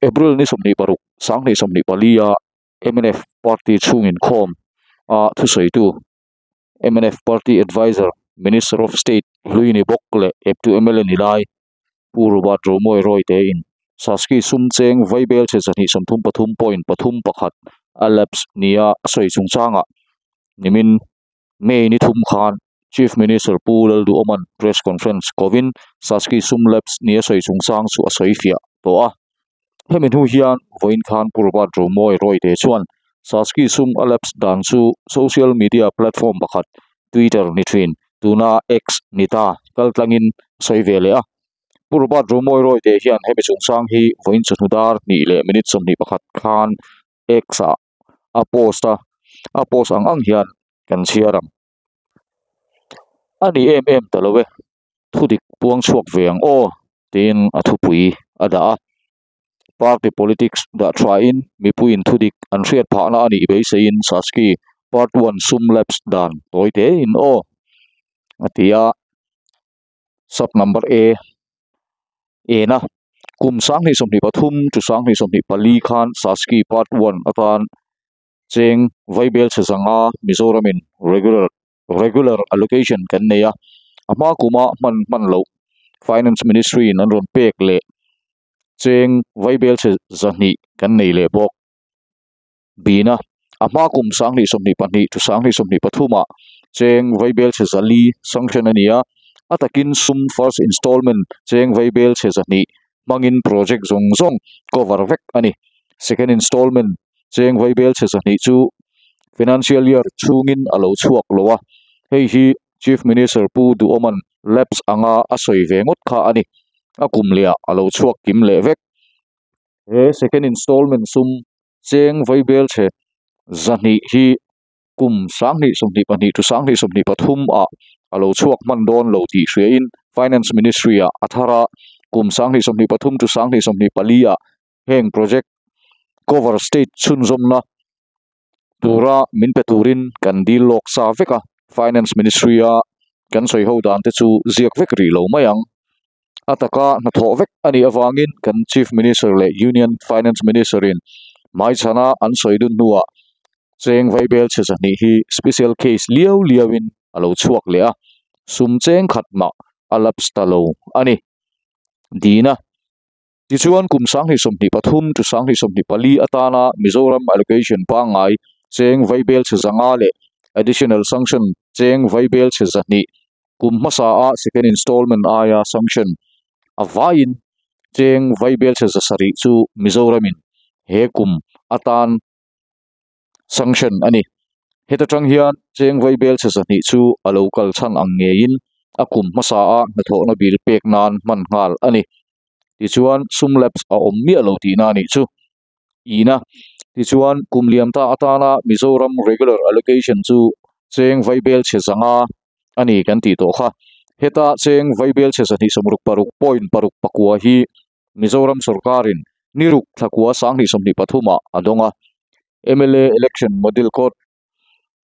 April ni 26 2024 a mnf party chhung inkhawm a thusawitu mnf party adviser minister of state hlui ni bawk leh eptu mla ni lai Pu Robert Romawi Rawite in Saski sum cheng vaibel chhe 233.31 a lapse nia a sawi chungchangah nimin May ni thum khan Chief Minister Pu Lalduhoman press conference kovin Saski sum lapse nia sawi chungchang chu a sawi fiah tawh a. Hemi hnu hian vawiin khan Pu Robert Romawi Rawite chuan Saski sum a lapse dan chu social media platform pakhat Twitter ni thin tuna X ni ta kaltlangin a sawi ve leh a. Pu Robert Romawi Rawite hian hemi chungchang hi vawiin chawhnu dar hnih leh minute 21 khan X ah a post a, a post ang ang hian kan chhiar ang. A ni em em ta lo e, thudik puang chhuak ve ang aw tiin a thupui a dah a. Party politics dah thain mipuiin thudik an hriat phahna a nih beiseiin Saski part one sum lapse dan tawi tein aw a ti a. Sub number A ena kum 2023 to 2024 khan Saski part one atan cheng vaibel chhe zanga Mizoramin regular regular allocation kan nei a, a hma kuma hman hman loh Finance Ministry in an rawn pek leh cheng vaibel chhe 200 kan nei leh bawk. Bina, a hma kum 2022 to 2023 ah cheng vaibel chhe 400 sanction a ni a, a takin sum first installment cheng vaibel chhe 200 hmangin project zawng zawng cover vek a ni. Second installment cheng vaibel chhe 200 chu financial year chhungin a lo chhuak lo a, hei hi Chief Minister Pu Duhoman lapse anga a sawi ve ngawt kha a ni. A kum lehah a lo chhuak kim leh vek. He second installment sum cheng vaibel chhe 200 hi kum 2022 to 2023 ah a lo chhuak hman dawn lo tih hriain Finance Ministry ah a thar a, kum 2023 to 2024 ah heng project cover state chhunzawmna tura min pe turin kan dil lawk sa vek a, Finance Ministry a kan sawi ho dan te chu ziak vek rih lo mai ang. A taka hnathawh vek a nih avangin kan Chief Minister leh Union Finance Minister in hmaichhana an sawi dun hnuah cheng vaibel chhe 200 hi special case liau liauin a lo chhuak leh a, sum cheng khat mah a lapse ta lo a ni. Dina. Tichuan kum 2023 to 2024 atana Mizoram allocation pangngai cheng vaibel chhe 500 leh additional sanction cheng vaibel chhe 200 kum hmasa a second installment aia sanction a vaiin cheng vaibel chhe 700 chu Mizoramin he kum atan sanction a ni. Heta tang hian cheng vaibel chhe 200 chu a lo kal chhan ang ngeiin a kum hmasa a hnathawhna bil pek nan hman nghal a ni. Tichuan sum lapse a awm miah lo tihna a nih chu. Ina. Tichuan kum liam ta atana Mizoram regular allocation chu cheng vaibel chhe 500 a ni kan tih tawh kha. Heta cheng vaibel chhe 266.69 hi Mizoram sorkarin ni ruk thlakua 2023 ah a dawng a. MLA election model code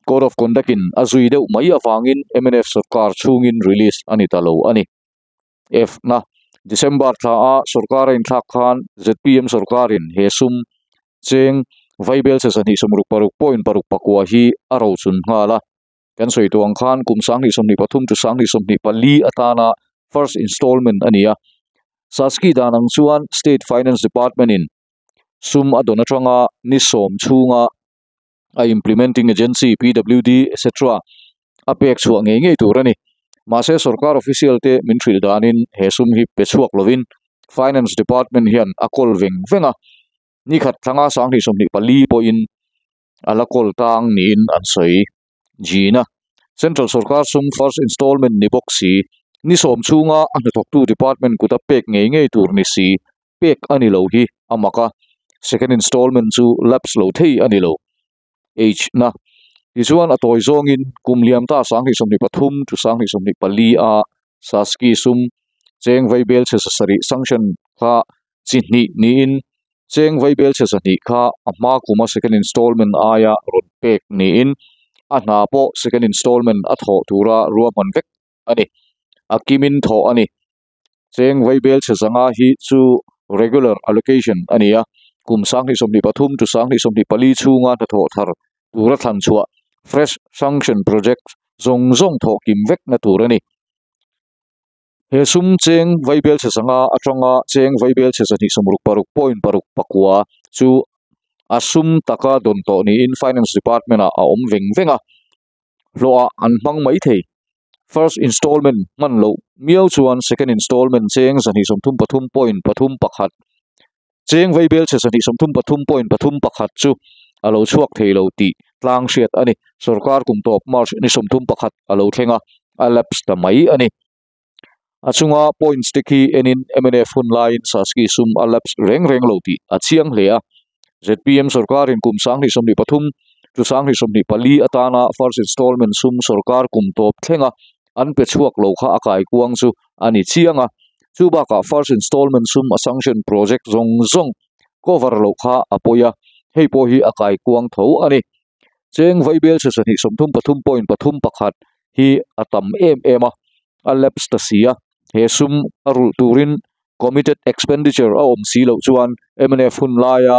code of conduct in a zui deuh mai avangin mnf sorkar chhungin release a ni ta lo a ni. F na December thla a sorkar a inthlak khan ZPM sorkarin he sum cheng vaibel chhe 266.69 hi a rochun nghal a. Kan sawi tawh ang khan kum 2023 to 2024 atana first installment a ni a. Saski dan ang chuan State Finance Department in sum a dawn atanga ni sawm chhunga a implementing agency PWD etc a pek chhuah ngei ngei tur a ni. Mahse sorkar official te min hrilh danin he sum hi pe chhuak lovin Finance Department hian a kawl veng veng a. Ni khat thlanga 2024 pawhin a la kawl tang niin an sawi. Gina Central sorkar sum first installment ni bawk si ni sawm chhunga a hnathawktu department kuta pek ngei ngei tur ni si pek a ni lo hi a mak a, second installment chu lapse lo thei a ni lo. H na tichuan a tawi zawngin kum liam ta 2023 to 2024 a Saski sum cheng vaibel chhe 7 sanction kha chi hnih niin cheng vaibel chhe 200 kha a hma kuma second installment aia rawn pek niin a hna pawh second installment a thawh tura ruahman vek a ni. A kimin thawh a ni. Cheng vaibel chhe 500 hi chu. regular allocation a ni a, kum 2023 to 2024 chhunga hnathawh thar tura thlan chhuah fresh sanction project zawng zawng thawh kim vekna tur a ni. He sum cheng vaibelchhe 500 atanga cheng vaibelchhe 266.69 chu a sum taka dawn tawh niin Finance Department ah a awm veng veng a, hlawhah an hmang mai thei. First installment hman loh miau chuan second installment cheng 233.31 cheng vaibelchhe 233.31 chu a lo chhuak thei lo tih tlang hriat a ni. Sorkar kum tawp March ni 31 a lo thleng a, a lapse ta mai a ni. A chunga points te khi enin mnf hun laiin Saski sum a lapse reng reng lo tih a chiang hle a. Zpm sorkarin kum 2023 to 2024 atana first installment sum sorkar kum tawp thlenga an pe chhuak lo kha a kaikuang chu a ni chiang a. Chu bakah first installment sum a sanction project zawng zawng cover loh kha a pawi a, hei pawh hi a kaikuang tho a ni. Cheng vaibelchhe 233.31 hi a tam em em a, a lapse ta si a, he sum a rulh turin committed expenditure a awm si loh chuan mnf hun laia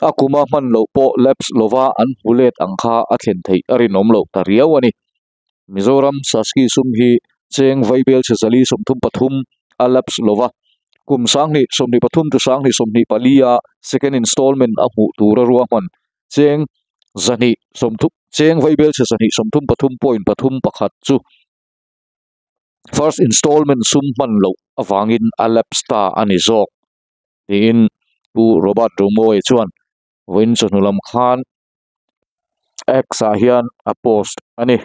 a kuma hman loh pawh lapse lova an hmu let ang kha a thlen theih a rinawm loh ta riau a ni. Mizoram Saski sum hi cheng vaibelchhe 433 a lapse lova, kum 2023 to 2024 a second installment a hmuh tura ruahman cheng 230 cheng vaibelchhe 233.31 chu first installment sum hman loh avangin a lapse ta a ni zawk tiin Pu Robert Romawia chuan vawiin chawhnu lam khan X ah hian a post a ni.